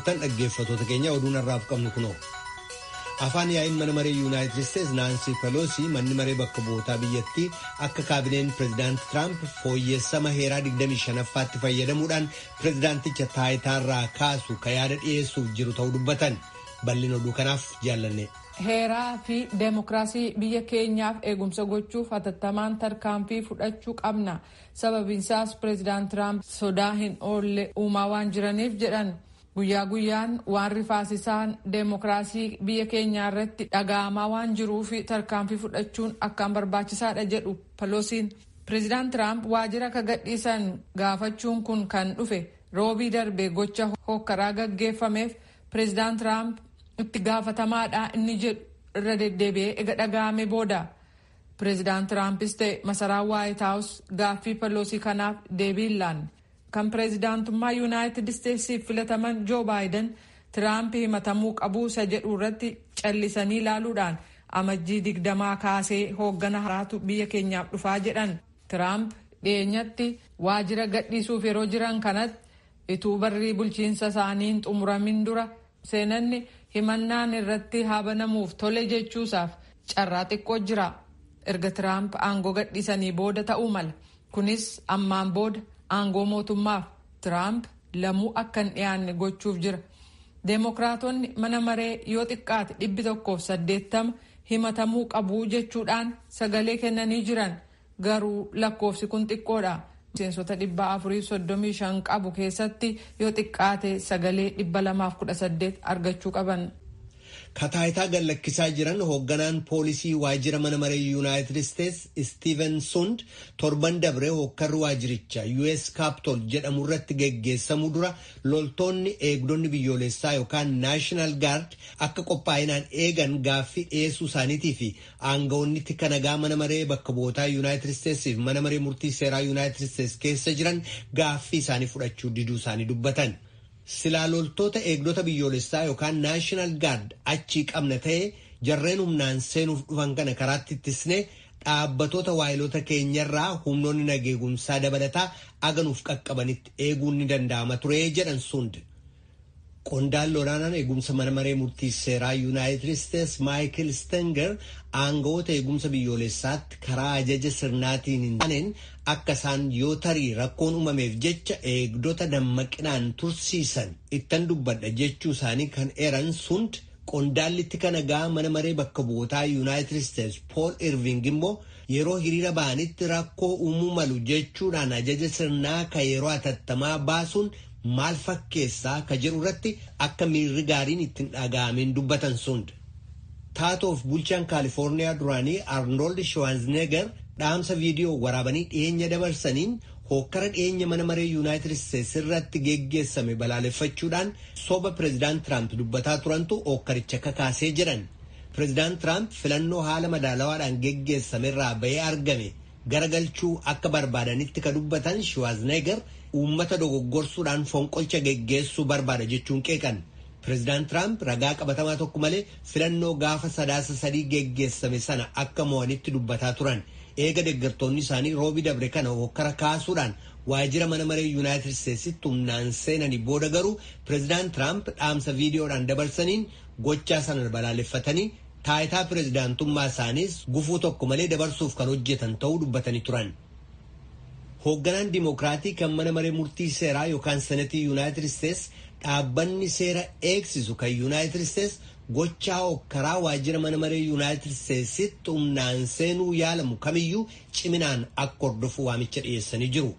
Mooltan dhaggeeffattoota keenya, oduun har'aaf qabnu kunoo. Afaan yaa'iin mana maree Yuunaayitid Isteetsi Naansii Peloosii manni maree bakka bu'ootaa biyyattii akka kaabineen pireezidaanti Tiraamp fooyyessama heeraa 25ffaatti fayyadamuudhaan pireezidaanticha taayitaarraa kaasu ka yaada dhiyeessuuf jiru ta'uu dubbatan. Bal'ina oduu kanaaf jaallanne. Heeraa fi deemokiraasii biyya keenyaaf eegumsa gochuuf hatattamaan tarkaanfii fudhachuu qabna. Sababiinsaas pireezidaant Tiraamp sodaa hin oolle uumaa waan jiraniif jedhan. Guyyaa guyyaan waan rifaasisaan deemokiraasii biyya keenyaa irratti dhaga'amaa waan jiruuf tarkaanfii fudhachuun akkaan barbaachisaadha jedhu Peloosiin. Pireezidaant Tiraamp waajjira akka gadhiisan gaafachuun kun kan dhufe Roobii darbe gocha hokkaraa gaggeeffameef pireezidaant Tiraamp itti gaafatamaadha inni jedhu irra deddeebi'ee ega dhaga'ame booda. Pireezidaant Tiraampis ta'e masaraa Waayit Haawus gaaffii Peloosii kanaaf deebii hin laanne. Kan pireezidaantummaa Yuunaayitid Isteetsiif filataman Joo Baayiden Tiraamp himatamuu qabuu isa jedhu irratti callisanii ilaaluudhaan Amajjii 20 kaasee hooggana haraatu biyya keenyaaf dhufaa jedhan. Tiraamp dhiyeenyatti waajjira gadhiisuuf yeroo jiran kanatti ituu barrii bulchiinsa isaanii hin xumuramin dura seenanni himannaan irratti haa banamuuf tole jechuusaaf carraa xiqqoo jira. Erga Tiraamp aangoo gadhiisanii booda ta'uu mala. Kunis ammaan booda aangoo mootummaaf Tiraamp lamuu akka hin dhiyaanne gochuuf jira. Deemokiraatonni mana maree yoo xiqqaate 180 himatamuu qabuu jechuudhaan sagalee kennanii jiran, garuu lakkoofsi kun xiqqoodha. Miseensota 435 qabu keessatti yoo xiqqaate sagalee 218 argachuu qaban. Kataayitaa gallakkisaa jiran hoogganaan poolisii waajjira mana maree Yuunaayitid Isteets Steven Sund torban dabre hokkarri waajjiricha US Capitol jedhamu irratti geggeessamuu dura loltoonni eegdonni biyyoolessaa yookaan National Guard akka qophaa'inaan eegan gaaffii dhiyeessuu isaaniitii fi aangawoonni tika nagaa mana maree bakka bu'ootaa Yuunaayitid Isteetsiif mana maree murtii seeraa Yuunaayitid Isteets keessa jiran gaaffii isaanii fudhachuu diduu isaanii dubbatan. Silaa loltoota eegdota biyyoolessaa yookaan National Guard achii qabna ta'e, jarreen humnaan seenuuf dhufan kana karaatti ittisne dhaabbatoota waayilota keenyarraa humnoonni nageegumsaa dabalataa aganuuf qaqqabanitti eeguun ni danda'ama ture jedhan Sund. Qondaalli olaanaan eegumsa mana maree murtii seeraa Yuunaayitid Isteets Maayikil Stenger aangawoota eegumsa biyyoolessaatti karaa ajaja sirnaatiin hin taaneen akka isaan yoo tarii rakkoon uumameef jecha eegdota dammaqinaan tursiisan ittan dubbadha jechuu isaanii kan eeran Sund, qondaalli tika nagaa mana maree bakka bu'ootaa Yuunaayitid Isteets Pool Irving immoo yeroo hiriira ba'anitti rakkoo uumuu malu jechuudhaan ajaja sirnaa ka yeroo hatattamaa baasuun maal fakkeessaa ka jedhu irratti akka miirri gaariin ittiin dhaga'ameen dubbatan Sund. Taatoof bulchaan Kaalifoorniyaa duraanii Arnold Schwarzenegger dhaamsa viidiyoo waraabanii dhiyeenya dabarsaniin hokkara dhiyeenya mana maree Yuunaayitid Isteets irratti geggeessame balaaleffachuudhaan soba pireezidaant Tiraamp dubbataa turantu hokkaricha kakaasee jedhan. Pireezidaant Tiraamp filannoo haala madaalawaadhaan geggeessame irraa bahee argame garagalchuu akka barbaadanitti ka dubbatan Schwarzenegger uummata dogoggorsuudhaan fonqolcha geggeessuu barbaada jechuun qeeqan. Pireezidaant Tiraamp ragaa qabatamaa tokko malee filannoo gaafa Sadaasa 3 geggeessame sana akka mo'anitti dubbataa turan. Eega deeggartoonni isaanii Roobii dabre kana hokkara kaasuudhaan waajjira mana maree Yuunaayitid Isteetsitti humnaan seenanii booda garuu pireezidaant Tiraamp dhaamsa viidiyoodhaan dabarsaniin gochaa sana balaaleffatanii taayitaa pireezidaantummaa isaaniis gufuu tokko malee dabarsuuf kan hojjetan ta'uu dubbatanii turan. Hoogganaan Dimookiraatii kan mana maree murtii seeraa yookaan Senetii Yuunaayitid Isteets dhaabbanni seera eegsisu kan Yuunaayitid Isteets gochaa hokkaraa waajjira mana maree Yuunaayitid Isteetsitti humnaan seenuu yaalamu kamiyyuu ciminaan akka hordofu waamicha dhiyeessanii jiru.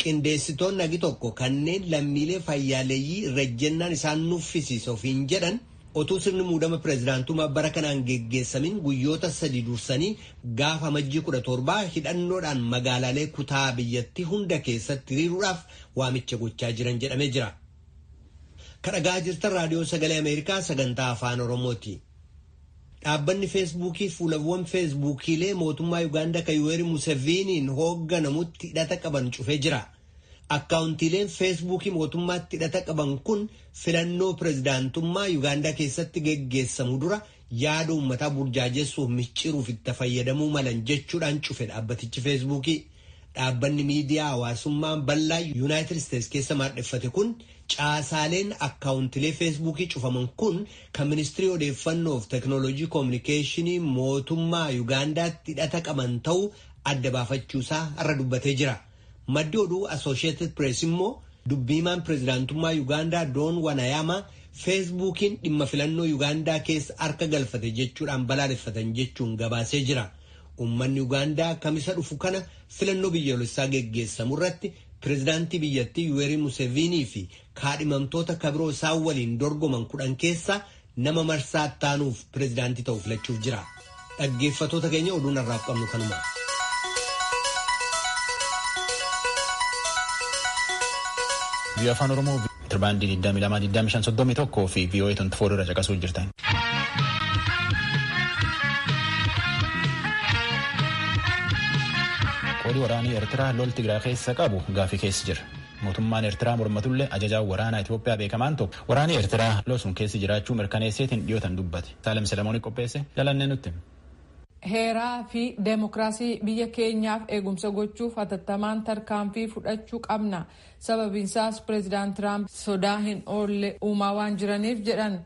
Qindeessitoonni agi tokko kanneen lammiilee fayyaaleeyyii irra jennaan isaan nuffisiisa ofiin jedhan otuu sirni muudama pireezidaantummaa bara kanaan geggeessamin guyyoota 3 dursanii gaafa Amajjii 17 hidhannoodhaan magaalaalee kutaa biyyattii hunda keessatti hiriiruudhaaf waamicha gochaa jiran jedhamee jira. Kadhagaa jirtan Raadiyoo Sagalee Ameerikaa sagantaa Afaan Oromooti. Dhaabbanni Feesbuukii fuulawwan Feesbuukiilee mootummaa Yuugaandaa kan Yuweeri Museviiniin hoogganamutti hidhata qaban cufee jira. Akkaawuntiileen Feesbuukii mootummaatti hidhata qaban kun filannoo pireezidaantummaa Yuugaandaa keessatti geggeessamu dura yaada uummataa burjaajessuuf micciiruuf itti fayyadamuu malan jechuudhaan cufe dhaabbatichi Feesbuukii. Dhaabbanni miidiyaa hawaasummaa bal'aa Yuunaayitid Isteets keessa maadheffate kun caasaaleen akkaawuntilee feesbuukii cufaman kun kan ministirii odeeffannoof teeknooloojii koominikeeshinii mootummaa Yuugaandaatti hidhata qaban ta'uu adda baafachuusaa har'a dubbatee jira. Maddi oduu Associated Press immoo dubbiimaan pireezidaantummaa Yuugaandaa Doon Wanayaama feesbuukiin dhimma filannoo Yuugaandaa keessa harka galfate jechuudhaan balaaleffatan jechuun gabaasee jira. Uummanni Ugaandaa kamisa dhufu kana filannoo biyyoolessaa geggeessamu irratti pireezidaantii biyyattii Yuwerii Museveenii fi kaadhimamtoota kabiroo isaan waliin dorgoman 10 keessaa nama marsaa taanuuf pireezidaantii ta'u filachuuf jira. Dhaggeeffattoota keenya oduun har'aaf qabnu kanuma. Biyya Afaan Oromoo tirbaandii 22 25 31 fi VOA 24 irra caqasuu jirtan. Qoodii waraanii Eertiraa lol Tigraay keessa qabu gaafii keessa jira. Mootummaan Eertiraa mormatullee ajajaan waraanaa Itoophiyaa beekamaan tokko waraanii Eertiraa lol sun keessa jiraachuu mirkaneesseetiin dhiyootan dubbate. Saalem Selemoonii qopheesse jalannee nutti. Heeraa fi deemokiraasii biyya keenyaaf eegumsa gochuuf hatattamaan tarkaanfii fudhachuu qabna. Sababiinsaas pireezidaant Tiraamp sodaa hin oolle uumaa waan jiraniif jedhan.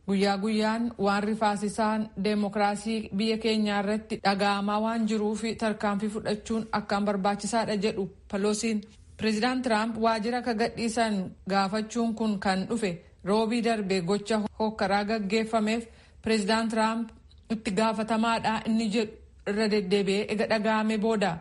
Guyyaa guyyaan waan rifaasisaan deemokiraasii biyya keenyaa irratti dhaga'amaa waan jiruuf tarkaanfii fudhachuun akkaan barbaachisaadha jedhu Peloosiin. Pireezidaant Tiraamp waajjira akka gadhiisan gaafachuun kun kan dhufe roobii darbe gocha hokkaraa gaggeeffameef pireezidaant Tiraamp itti gaafatamaadha inni jedhu irra deddeebi'ee ega dhaga'ame booda.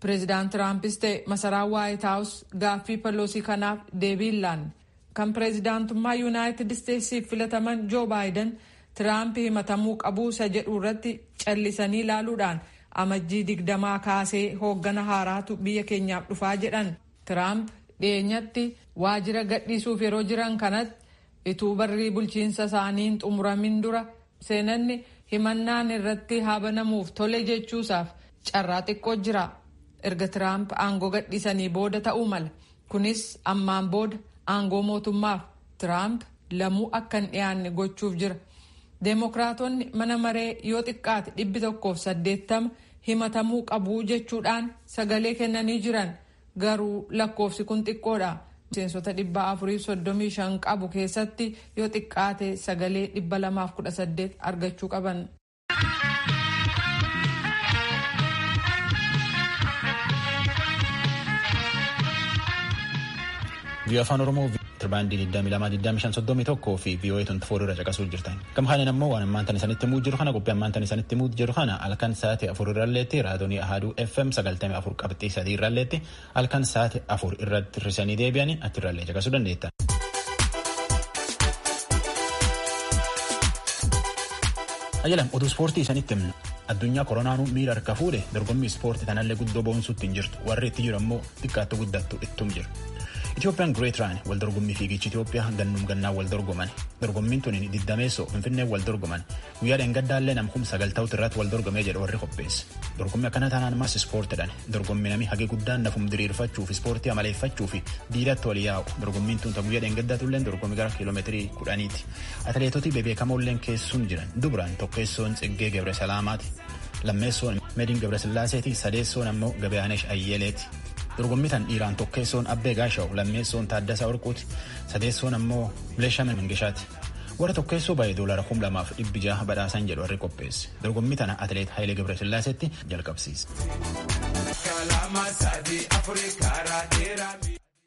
Pireezidaant Tiraampis ta'e masaraa Waayit Haawus gaaffii Peloosii kanaaf deebii hin laanne. Kan pireezidaantummaa Yuunaayitid Isteetsiif filataman Joo Baayiden Tiraamp himatamuu qabuu isa jedhu irratti callisanii ilaaluudhaan amajjii 20 kaasee hooggana haaraatu biyya keenyaaf dhufaa jedhan. Tiraamp dhiyeenyatti waajjira gadhiisuuf yeroo jiran kanatti ituu barrii bulchiinsa isaaniin xumuramin dura seenanni himannaan irratti haabanamuuf tole jechuusaaf carraa xiqqoo jira. Erga Tiraamp aangoo gadhiisanii booda ta'uu mala. Kunis ammaan booda aangoo mootummaaf Tiraamp lamuu akka hin dhiyaanne gochuuf jira. Deemokiraatonni mana maree yoo xiqqaate 180 himatamuu qabu jechuudhaan sagalee kennanii jiran garuu lakkoofsi kun xiqqoodha. Miseensota 435 qabu keessatti yoo xiqqaate sagalee 218 argachuu qaban. Biyya Afaan Oromoo tirbaandii 22 25 31 fi VOA 24 irra caqasuu jirtan. Gamhaaniin ammoo waan ammaan tan isanitti himuu jiru kana qophii ammaan tan isanitti himuu jiru kana halkan sa'aatii 4 irralleetti raadiyoonii Ahaduu FM 94 qabxii 3 irralleetti halkan sa'aatii 4 irratti hir'isanii deebi'anii achirrallee caqasuu dandeettan. Ajalam oduu ispoortii isanitti himna. Addunyaa koronaanuu miira harka fuudhe dorgommii ispoortii tanallee guddoo boonsuutti hin jirtu. Warri itti jiru ammoo xiqqaattu guddattu ittum jiru. Itoophiyaan Great Run wal dorgommii fiigichi Itoophiyaa gannum gannaa wal dorgoman. Dorgommiin tun diddameessoo Finfinnee wal dorgoman. Guyyaa dheengaddaallee nam 9,000 ta'utu irratti wal dorgomee jedhu warri qopheesse. Dorgommii akkana taanaan maas ispoortiidhaan. Dorgommii namni hagi guddaan nafum diriirfachuuf ispoortii amaleeffachuu fi diidatti wal yaa'u. Dorgommiin tun guyyaa dheengaddaatullee dorgommii gara kiiloomeetirii 10ti. Atileetota bebeekamoolleen keessuun jiran dubraan tokkeessoon Tsiggee Gebre Salaamaati. Lammeessoon Mediin Gebre Sillaaseeti. Sadeessoon ammoo Gabiyaanesh Ayyeleeti. Dorgommii tan dhiiraan tokkeessoon Abbee Gaashaw, lammeessoon Taaddasaa Warquuti, sadeessoon ammoo Bileeshaa Mangishaati. Warra tokkeessoo baay'ee doolara 2,600 badhaasan jedhu warri qopheesse. Dorgommii tana atileet Hayilee Gebrasillaaseetti jalqabsiise.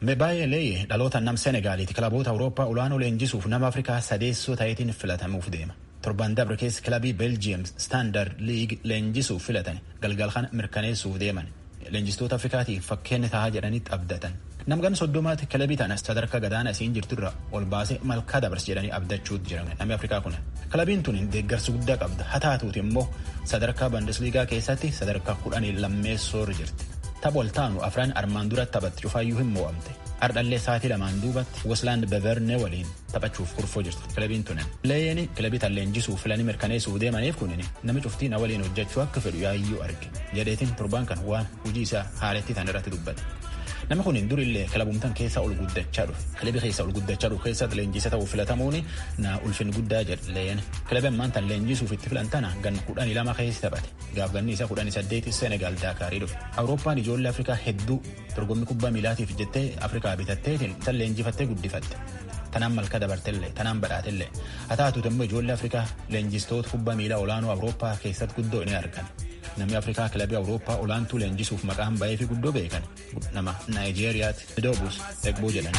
Mebaayee Leeyee dhaloota nam Senegaaliiti kilaboota Awurooppaa olaanoo leenjisuuf nama Afrikaa sadeessoo ta'eetiin filatamuuf deema. Torban dabre keessa kilabii Beeljiyeem Standard Liig leenjisuuf filatan galgal kana mirkaneessuuf deeman. Leenjistoota Afrikaatiif fakkeenya tahaa jedhanitti abdatan. Namgan 30 kilabii tana sadarkaa gadaana isiin jirturra ol baasee malkaa dabarse jedhanii abdachuutu jiran namni Afrikaa kun. Kilabiin tun deeggarsa guddaa qabda. Haa taatuuti immoo sadarkaa Bundesliigaa keessatti sadarkaa 12 jirti. Tapha ol taanu afran armaan dura taphatti cufaayyuu hin mo'amte. Ardhallee sa'aatii 2 duubatti Westland Beverne waliin taphachuuf kurfoo jirti kilabiin tunin. Leeyeen kilabii tan leenjisuuf filanii mirkaneessuuf deemaniif kunin nama cuftii na waliin hojjechuu akka fedhu yaayyuu arge. Jedheetiin torban kan waan hojii isaa haaletti tan irratti dubbate. Namni kun durillee kilabumtan keessa ol guddachaa dhufe. Kilabii keessa ol guddachaa dhufe keessatti leenjisa ta'uu filatamuun na ulfin guddaa jedhe Leen. Kilabii ammaan tan leenjisuuf itti filan tana ganna 12 keessa taphate. Gaaf ganni isaa 18 Senegaal Daakaarii dhufe. Awurooppaan ijoollee Afrikaa hedduu dorgommii kubbaa miilaatiif jettee Afrikaa bitatteetiin san leenjifattee guddifatte. Tanaan malka dabartellee tanaan badhaatellee haa taatuutu immoo ijoollee Afrikaa leenjistoota kubbaa miilaa olaanoo Awurooppaa keessatti guddoo ni argan. Namni Afrikaa kilabii Awurooppaa olaantuu leenjisuuf maqaan ba'ee fi guddoo beekan nama Naayijeeriyaatti Doobus Egboo jedhan.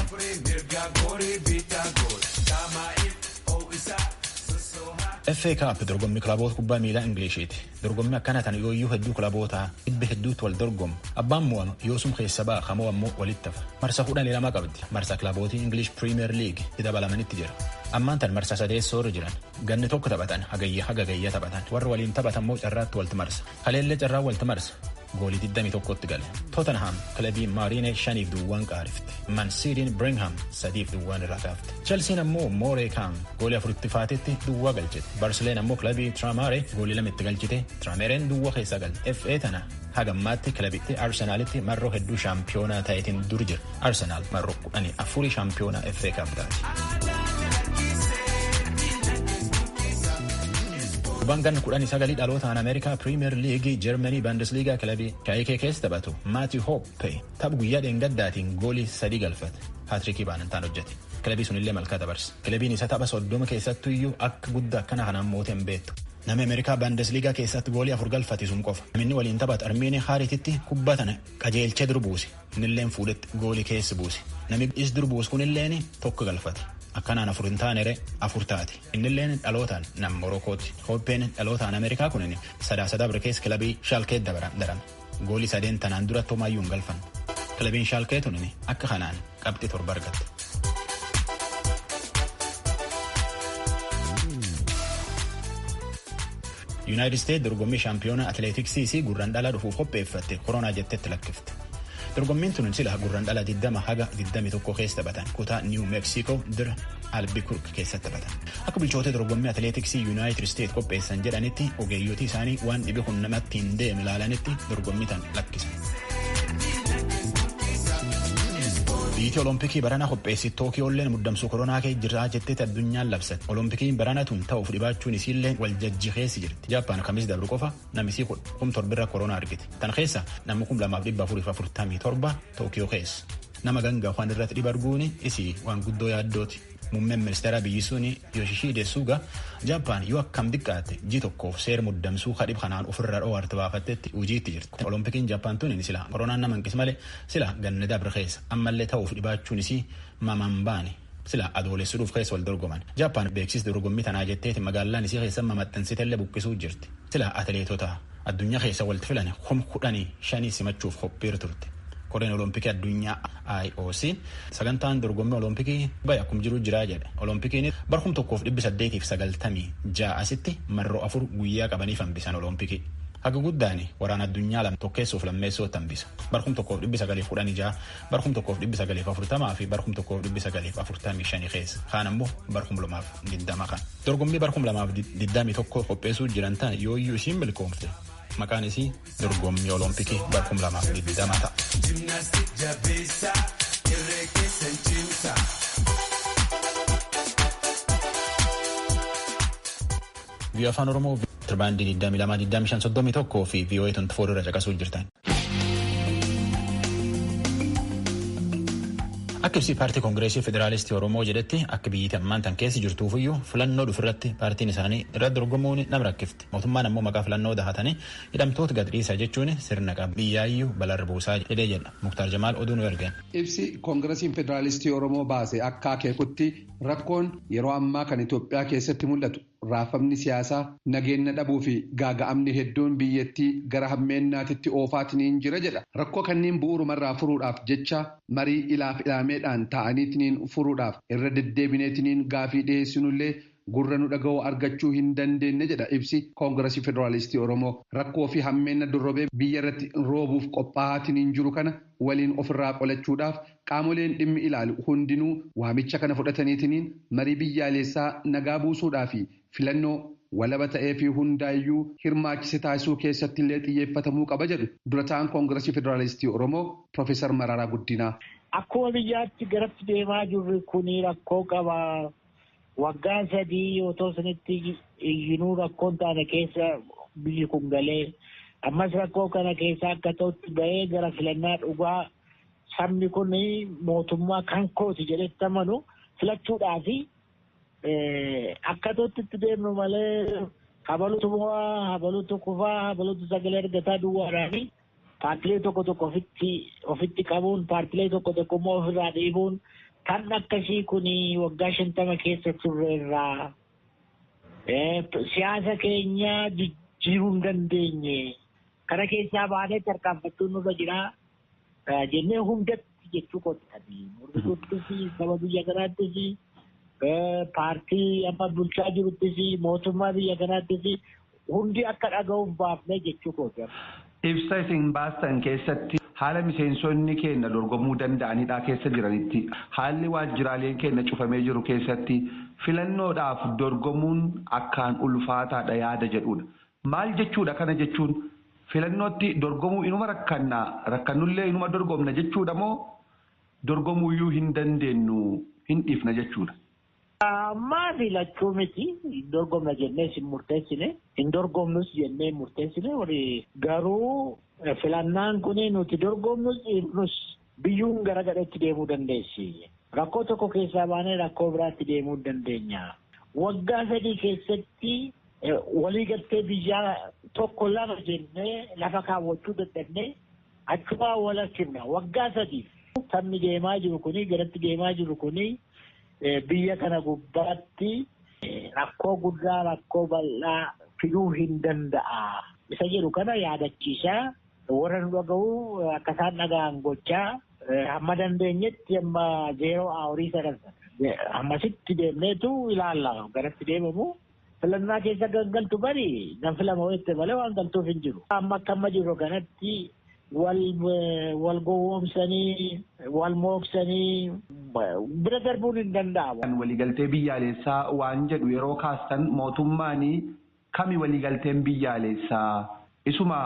FA Cup dorgommii kilaboota kubbaa miilaa Ingiliishiiti. Dorgommii akkana tan yooyyuu hedduu kilaboota dhibba hedduutti wal dorgomu. Abbaan mo'amu yoosum keessa ba'a kamoo ammoo walitti hafa. Marsa 12 qabdi. Marsa kilabootii English Premier League itti dabalamanitti jira. Ammaan tan marsa sadeessoo irra jiran. Ganni tokko taphatan hagayya haga gayya taphatan. Warra waliin taphatan immoo carraatti walti marsa. Haleellee carraa walti marsa. Goolii 21tti gale. Tottenham kilabii Maariine 5-0 qaarifte. Man Cityin Birmingham 3-0 irraa kaafte. Chelsean ammoo Mooree Kaam goolii 4tti faatetti duwwaa galchite. Barseleen ammoo kilabii Tiraamaare goolii 2tti galchite. Tiraamereen duwwaa keessa galte. FA tana hagammaatti kilabitti Arsenaalitti marroo hedduu shaampiyoonaa ta'eetiin dur jira. Arsenaal marroo 14 shaampiyoonaa FA Cup taate. Gurbaan ganna 19 dhalootaan Ameerikaa Piriimeer Liigii Jarmanii Baandesliigaa kilabii Shaayikee keessa taphatu Maati Hoppe tapha guyyaa dheengaddaatiin goolii 3 galfate. Haatirikii baanantaan hojjete. Kilabii sunillee malkaa dabarse. Kilabiin isa tapha 30 keessattuu iyyuu akka guddaa akkana kanaan moote hin beektu. Namni Ameerikaa Baandesliigaa keessatti goolii 4 galfate sun qofa. Namni waliin taphatu Armiinii Haarititti kubbaa tana qajeelchee dur buuse. Innilleen fuudhetti goolii keessa buuse. Namni is dur buuse kunilleen 1 galfate. Akkanaan 4 hin taane 4 taate. Innilleen dhalootaan nam Morokooti. Hoppeen dhalootaan Ameerikaa kunin sadaasa dabre keessa kilabii Shaalkee darame. Goolii 3 tanaan dura homaayyuu hin galfan. Kilabiin Shaalkee tunin akka kanaan qabxii 7 argatte. Yuunaayitid Isteet dorgommii shaampiyoona atileetiksii gurraan dhalaa dhufuuf qopheeffatte koronaa jettetti lakkifte. Dorgommiin tun sila gurraan dhala 20 haga 21 keessa taphatan kutaa Niiw Meeksikoo dira Albikurk keessatti taphatan. Akka bulchoota dorgommii atileetiksii Yuunaayitid Isteet qopheessan jedhanitti ogeeyyotii isaanii waan dhibi kun namatti hin deemne ilaalanitti dorgommii tan lakkisan. Biyyi Olompikii barana qopheessi Tookiyoolleen muddamsuu koronaa kee jiraa jetteeti addunyaan labsatte. Olompikiin barana tun ta'uuf dhibaachuun isiillee wal jajjiheessi jirti. Jaappaan kamis dabru qofa namisii 7,000 koronaa argite. Tan keessa namni 2447 Tookiyoo keessa. Nama ganga waan irratti dhiba arguun isii waan guddoo yaaddooti. Muummeen ministeera biyyi suni Yoshihide Suga Jaappaan yoo akkam xiqqaate ji tokkoof seera muddamsuu kadhib kanaan ofirra dhoowwarte baafattetti hojiitti jirti. Olompikiin Jaappaan tun sila koronaan nama hanqis malee sila ganna dabre keessa ammallee ta'uuf dhibaachuun isii mamaan baane sila adoolessuudhuuf keessa wal dorgoman. Jaappaan beeksisa dorgommii tanaa jetteeti magaalaan isii keessa mamaxxansitellee buqqisuu jirti. Sila atileetota addunyaa keessa walitti filan 15,000 simachuuf qophiirra turte. Koreen Olompikii addunyaa IOC sagantaan dorgommii Olompikii bahe akkuma jiru jiraa jedhe. Olompikiin bara 1896 asitti marroo 4 guyyaa qabaniif hambisan Olompikii. Haga guddaan waraana addunyaa lama tokkeessuuf lammeessootti hambisa. Bara 1916, bara 1940 fi bara 1945 keessa. Kaan ammoo bara 2020 kan. Dorgommii bara 2021 qopheessuu jiran tan yooyyuu isiin milkoomte. Maqaan isii dorgommii Olompikii bara 2020 ta'a. VOA Afaan Oromoo tirbaandii 22 25 31 fi VOA 24 irra caqasuu jirtan. Akka ibsi paartii Koongireesii Federaalistii Oromoo jedhetti akka biyyi ammaan tan keessa jirtuufiyyuu filannoo dhufirratti paartiin isaanii irratti dorgomuun nama rakkifti. Mootummaan ammoo maqaa filannoo dahatanii hidhamtoota gad dhiisaa jechuun sirna biyyaayyuu balarra buusaa jedhee jedha. Muktaar Jamaal oduu nu ergeen. Ibsi Koongiresiin Federaalistii Oromoo baase akka akeekutti rakkoon yeroo ammaa kan Itoophiyaa keessatti mul'atu raafamni siyaasaa nageenya dhabuu fi gaaga'amni hedduun biyyattii gara hammeennaatitti oofaatiniin jira jedha. Rakkoo kanneen bu'uurumarraa furuudhaaf jecha marii ilaaf ilaameedhaan ta'aniitiniin furuudhaaf irra deddeebineetiniin gaafii dhiyeessinullee gurra nu dhaga'uu argachuu hin dandeenye jedha ibsi Koongiresii Federaalistii Oromoo. Rakkoo fi hammeenna dorrobee biyya irratti roobuuf qophaa'aatiniin jiru kana waliin ofirraa qolachuudhaaf qaamoleen dhimmi ilaalu hundinuu waamicha kana fudhataniitiniin marii biyyaalessaa nagaa buusuudhaa fi filannoo walaba ta'ee fi hundaayyuu hirmaachise taasisuu keessatti illee xiyyeeffatamuu qaba jedhu dura ta'an Koongiresii Federaalistii Oromoo Profeesar Mararaa Guddinaa. Akkuma biyyaatti garatti deemaa jirru kun rakkoo qaba. Waggaa 3 otoo sanitti iyyinuu rakkoon taane keessa biyyi kun galee ammas rakkoo kana keessa akka ta'utti bahee gara filannaa dhugaa sabni kun mootummaa kan kooti jedhetti amanu filachuudhaaf akka ta'utti itti deemnu malee habaluutu bu'aa, habaluutu kufaa, habaluutu sagalee argataa duwwaadhaani paartilee tokko tokko ofitti qabuun paartilee tokko tokko immoo ofirraa dhiibuun kan akkasii kun waggaa 50 keessa turreerraa siyaasa keenya jijjiiruu hin dandeenye kana keessaa baanee tarkaanfachuun nurra jira jennee hundatti jechuu qottani. Mormituuttis saba biyya kanaattis paartii amma bulchaa jiruttis mootummaa biyya kanaattis hundi akka dhaga'uuf baafnee jechuu kooti. Ibsa isin baastan keessatti haala miseensonni keenya dorgomuu danda'anidha keessa jiranitti haalli waajjiraaleen keenya cufamee jiru keessatti filannoodhaaf dorgomuun akkaan ulfaataadha yaada jedhudha. Maal jechuudha kana jechuun filannootti dorgomuu inuma rakkannaa rakkannullee inuma dorgomna jechuudha moo dorgomuuyyuu hin dandeenyu hin dhiifna jechuudha? Ammaa filachuu miti hin dorgomna jennee hin murteessine hin dorgomnus jennee hin murteessine garuu filannaan kun nuti dorgomnus dhiifnus biyyuun gara gadheetti deemuu dandeessi. Rakkoo tokko keessaa baanee rakkoo biraatti deemuu dandeenya. Waggaa 3 keessatti waliigaltee biyyaa 1 2 jennee lafa kaawwachuu dadhabnee achumaa wal harkifna. Waggaa 3 sabni deemaa jiru kuni garatti deemaa jiru kuni biyya kana gubbaatti rakkoo guddaa rakkoo bal'aa fiduu hin danda'a. Isa jedhu kana yaadachiisaa warra nu dhaga'u akka isaan dhaga'an gochaa hamma dandeenyetti amma 0 hourii sagantaa ammasitti deemneetu ilaalla garatti deemamu. Filannaa keessa galtu bari nan filama wayite malee waan galtuuf hin jiru. Amma akka amma jiru kanatti wal gowwoomsanii wal mooksanii bira darbuun hin danda'amu. Waliigaltee biyyaalessaa waan jedhu yeroo kaastan mootummaan kami waliigalteen biyyaalessaa isuma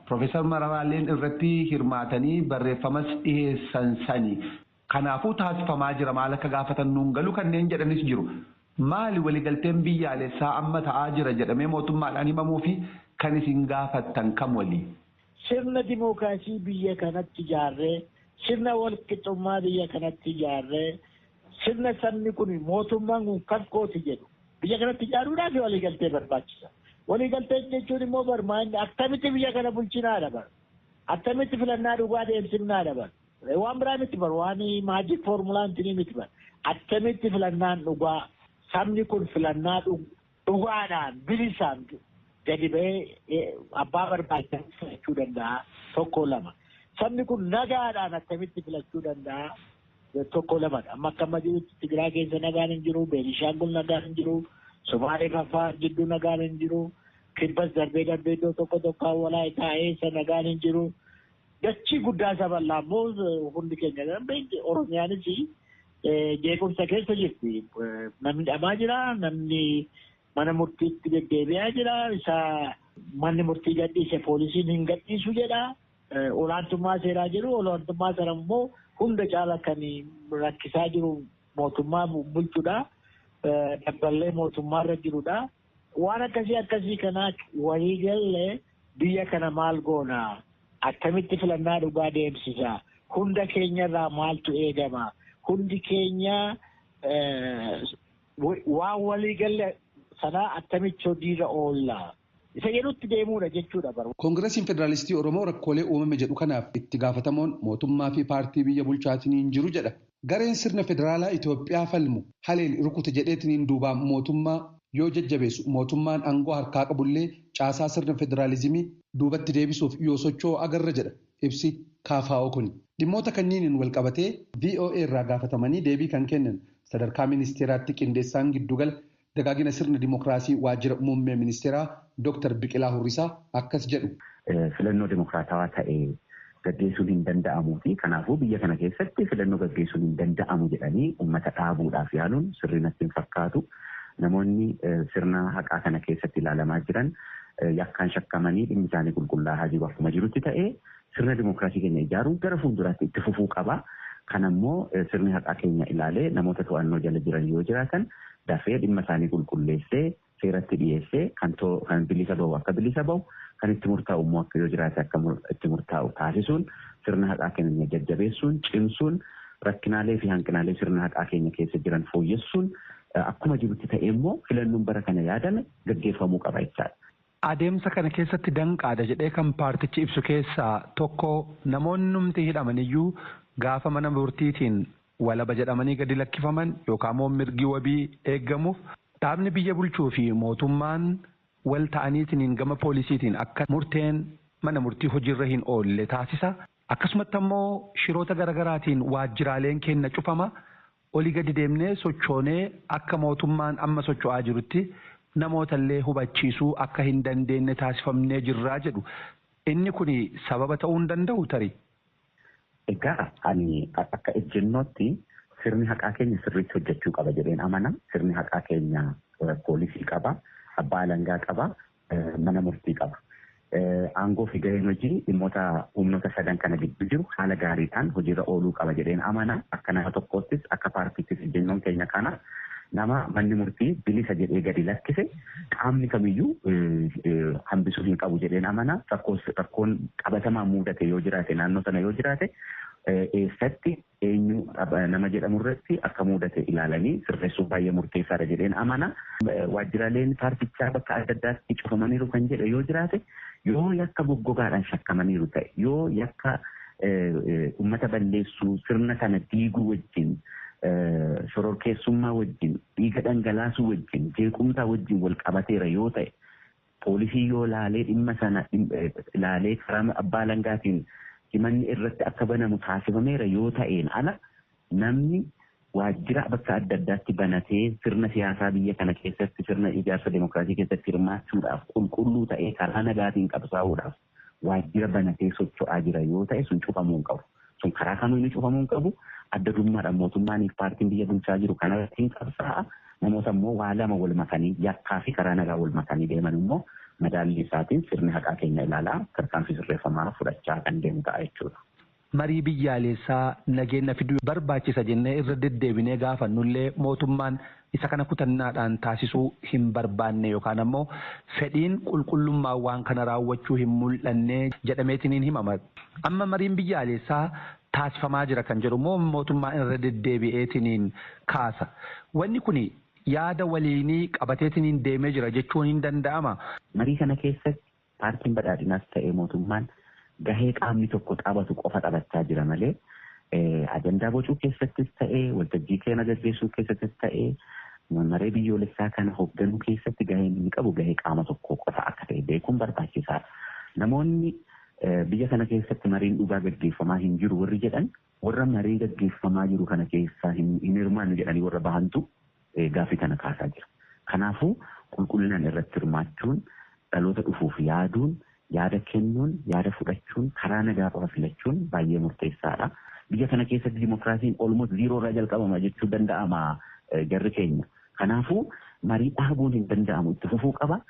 Profeesar Mararaaleen irratti hirmaatanii barreeffamas dhiheessan sani. Kanaafuu taasifamaa jira maal akka gaafatan nuun galu kanneen jedhanis jiru. Maali waliigalteen biyyaalessaa amma ta'aa jira jedhamee mootummaadhaan himamuu fi kan isin gaafattan kam walii? Sirna dimookiraasii biyya kanatti ijaarree, sirna walqixxummaa biyya kanatti ijaarree, sirna sabni kun mootummaan kun kan kooti jedhu biyya kanatti ijaaruudhaaf waliigaltee barbaachisa. Waliigaltee jechuun immoo barmaanni akkamitti biyya kana bulchinaadha bar. Akkamitti filannaa dhugaa deemsifnaadha bar. Waan biraa miti bar, waan maajik foormulaan tinii miti bar. Akkamitti filannaan dhugaa sabni kun filannaa dhugaadhaan bilisaan gadi ba'ee abbaa barbaachisan filachuu danda'a 1 2. Sabni kun nagaadhaan akkamitti filachuu danda'a 1 2. Amma akka amma jirutti Tigiraa keessa nagaan hin jiru, Beenishaangul nagaan hin jiru, Somaalee Affaar jidduu nagaan hin jiru, Kibbas darbee darbee iddoo tokko tokko walaa taa'ee nagaan hin jiru. Dachii guddaa sabal'aa immoo hundi keenya darbee Oromiyaanis jeequmsa keessa jirti. Namni dhamaa jira, namni mana murtiitti deddeebi'aa jira. Isa manni murtii gadhiise poolisiin hin gadhiisu jedha. Olaantummaa seeraa jiru. Olaantummaa sana immoo hunda caala kan rakkisaa jiru mootummaa bulchuudha. Dabballee mootummaarra jirudha. Waan akkasii akkasii kana waliigallee biyya kana maal goona? Akkamitti filannaa dhugaa deemsisa? Hunda keenyarraa maaltu eegama? Hundi keenya waan waliigalle sanaa akkamitti hojiirra oolla? Isa jedhutti deemuudha jechuudha bara. Koongiresiin Federaalistii Oromoo rakkoolee uumame jedhu kanaaf itti gaafatamoon mootummaa fi paartii biyya bulchaatiin hin jiru jedha. Gareen sirna federaalaa Itoophiyaa falmu haleen rukute jedheetiin duubaan mootummaa yoo jajjabeessu mootummaan aangoo harkaa qabullee caasaa sirna federaalizimii duubatti deebisuuf yoo socho'u agarra jedha ibsi KFO kuni. Dhimmoota kanniiniin wal qabatee VOA irraa gaafatamanii deebii kan kennan sadarkaa ministeeraatti qindeessaan giddugala dagaagina sirna dimookiraasii waajjira muummee ministeeraa Dr. Biqilaa Hurrisaa akkas jedhu. Filannoo dimookiraatawaa ta'e gaggeessuun hin danda'amuu fi kanaafuu biyya kana keessatti filannoo gaggeessuun hin danda'amu jedhanii uummata dhaabuudhaaf yaaluun sirrii natti hin fakkaatu. Namoonni sirna haqaa kana keessatti ilaalamaa jiran yakkaan shakkamanii dhimmi isaanii qulqullaa'aa jiru akkuma jirutti ta'ee sirna dimookiraasii keenya ijaaruun gara fuulduraatti itti fufuu qaba. Kanammoo sirni haqaa keenya ilaalee namoota to'annoo jala jiran yoo jiraatan dafee dhimma isaanii qulqulleessee seeratti dhiyeessee kan bilisa bahu akka bilisa bahu kan itti murtaa'u immoo akka yoo jiraate akka itti murtaa'u taasisuun sirna haqaa keenya jajjabeessuun cimsuun rakkinaalee fi hanqinaalee sirna haqaa keenya keessa jiran fooyyessuun akkuma jirutti ta'e immoo filannoon bara kana yaadame gaggeeffamuu qaba jechaadha. Adeemsa kana keessatti danqaadha jedhee kan paartichi ibsu keessaa tokko namoonni numti hidhaman iyyuu gaafa mana murtiitiin walaba jedhamanii gadi lakkifaman yookaan immoo mirgi wabii eeggamuuf dhaabni biyya bulchuu fi mootummaan wal ta'aniitiin gama poolisiitiin akka murteen mana murtii hojiirra hin oolle taasisa. Akkasumatti ammoo shiroota garaagaraatiin waajjiraaleen keenya cufama olii gadi deemnee sochoonee akka mootummaan amma socho'aa jirutti namoota illee hubachiisuu akka hin dandeenye taasifamnee jirraa jedhu. Inni kun sababa ta'uu hin danda'u tarii. Egaa ani akka ejjennootti sirni haqaa keenya sirriitti hojjechuu qaba jedheen amana. Sirni haqaa keenya poolisii qaba, abbaa alangaa qaba, mana murtii qaba. Aangoo fi gaheen hojii dhimmoota humnoota sadan kana gidduu jiru haala gaariidhaan hojiirra ooluu qaba jedheen amana. Akka nama tokkoottis akka paartiittis ejjennoon keenya kana nama manni murtii bilisa jedhee gadi lakkise qaamni kamiyyuu hambisuu hin qabu jedheen amana. Rakkoon qabatamaa mudate yoo jiraate naannoo sana yoo jiraate eessatti eenyu nama jedhamu irratti akka mudate ilaalanii sirreessuun baay'ee murteessaadha jedheen amana. Waajjiraaleen paartichaa bakka adda addaatti cufamaniiru kan jedhe yoo jiraate yoo yakka goggogaadhaan shakkamaniiru ta'e yoo yakka uummata balleessuu sirna kana diiguu wajjin shororkeessummaa wajjin dhiiga dhangalaasuu wajjin jeequmsaa wajjin wal qabateera yoo ta'e poolisii yoo laalee dhimma sana laalee karaa abbaa alangaatiin himanni irratti akka banamu taasifameera yoo ta'een ala namni waajjira bakka adda addaatti banatee sirna siyaasaa biyya kana keessatti sirna ijaarsa demookiraasii keessatti hirmaachuudhaaf qulqulluu ta'ee karaa nagaatiin qabsaa'uudhaaf waajjira banatee socho'aa jira yoo ta'e sun cufamuu hin qabu. Sun karaa kamiinuu cufamuu hin qabu. Adda durummaadhaan mootummaaniif paartiin biyya bulchaa jiru kanarratti hin qabsaa'a. Namoota immoo waa lama wal makanii yakkaa fi karaa nagaa wal makanii deeman immoo madaallii isaatiin sirni haqaa keenya ilaalaa tarkaanfii sirreeffamaa fudhachaa kan deemu ta'a jechuudha. Marii biyyaalessaa nageenya fiduu barbaachisa jennee irra deddeebinee gaafannullee mootummaan isa kana kutannaadhaan taasisuu hin barbaanne yookaan ammoo fedhiin qulqullummaa waan kana raawwachuu hin mul'anne jedhameetiin himama. Amma mariin biyyaalessaa taasifamaa jira kan jedhu immoo mootummaan irra deddeebi'eetiin kaasa. Wanni kun yaada waliinii qabateetiin deemee jira jechuun hin danda'ama. Marii kana keessatti paartiin badhaadhinaas ta'ee mootummaan gahee qaamni tokko taphatu qofa taphachaa jira malee ajandaa bocuu keessattis ta'ee waltajjii keenya gaggeessuu keessattis ta'ee maree biyyoolessaa kana hoogganuu keessatti gaheen inni qabu gahee qaama tokko qofa akka ta'e beekuun barbaachisaadha. Namoonni biyya kana keessatti mariin dhugaa gaggeeffamaa hin jiru warri jedhan warra marii gaggeeffamaa jiru kana keessaa hin hirmaannu jedhanii warra bahantu gaaffii kana kaasaa jira. Kanaafuu qulqullinaan irratti hirmaachuun dhaloota dhufuuf yaaduun yaada kennuun yaada fudhachuun karaa nagaa qofa filachuun baay'ee murteessaadha. Biyya kana keessatti dimokiraasiin olmoot ziiroo irraa jalqabama jechuu danda'ama jarri keenya. Kanaafuu marii dhaabuun hin danda'amu itti fufuu qaba.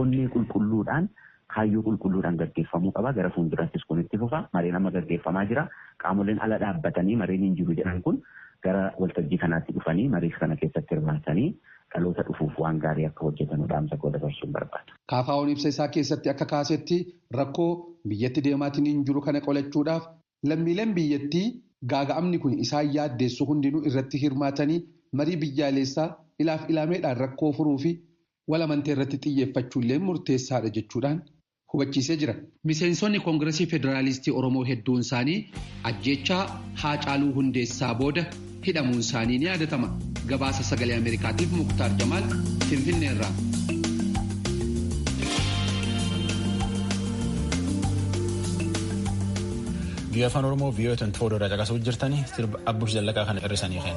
Onnee qulqulluudhaan kaayyoo qulqulluudhaan gaggeeffamuu qaba. Gara fuulduraattis kun itti fufa. Mariin amma gaggeeffamaa jira. Qaamoleen ala dhaabbatanii mariin hin jiru jedhan kun gara waltajjii kanaatti dhufanii marii kana keessatti hirmaatanii dhaloota dhufuuf waan gaarii akka hojjetan dhaamsa koo dabarsuun barbaada. KFO'n ibsa isaa keessatti akka kaasetti rakkoo biyyatti deemaatiin hin jiru kana qolachuudhaaf lammiileen biyyattii gaaga'amni kun isaan yaaddeessu hundinuu irratti hirmaatanii marii biyyaalessaa ilaaf ilaameedhaan rakkoo furuu fi walamantee irratti xiyyeeffachuullee murteessaadha jechuudhaan hubachiisee jira. Miseensonni Koongiresii Federaalistii Oromoo hedduun isaanii ajjeechaa Haacaaluu Hundeessaa booda hidhamuun isaanii ni yaadatama. Gabaasa sagalee Ameerikaatiif Muktaar Jamaal Finfinneerraa. Biyya afaan Oromoo biyyoota 24 irraa caqasuu jirtanii sirba Abbush Zallaqaa kana hir'isanii kenna.